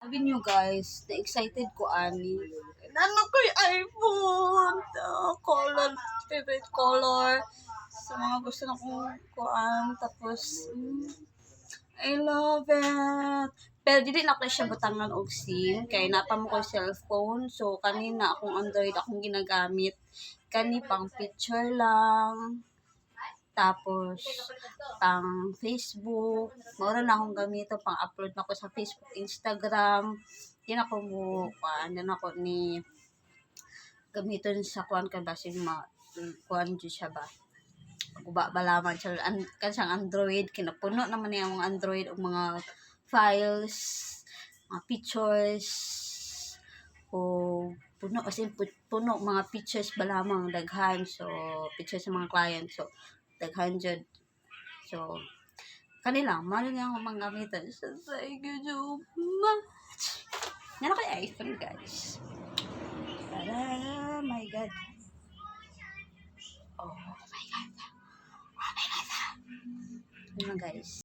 Sabi niyo guys, na-excited ko ani. Ano ko yung iPhone? Color, favorite color. Sa mga gusto na kong kuan. Tapos, I love it. Pero dili na ko siya butangan og SIM kay napa mo ko cellphone. So kanina akong Android akong ginagamit. Kani pang picture lang. Tapos pang Facebook. Mura na akong gamito pang upload na ko sa Facebook, Instagram. Di na ko mo kuan na ako ni gamiton sa kuan ka ba ma kuan jud siya ba. Guba balaman siya kansang Android kinapuno naman niya ang Android og mga files, mga pictures o puno kasi puno mga pictures balamang daghan so pictures sa mga client so daghan jud so kanila mali nga akong mga gamitan so thank you so much nga kay iPhone guys my god oh my god oh my god yun lang guys.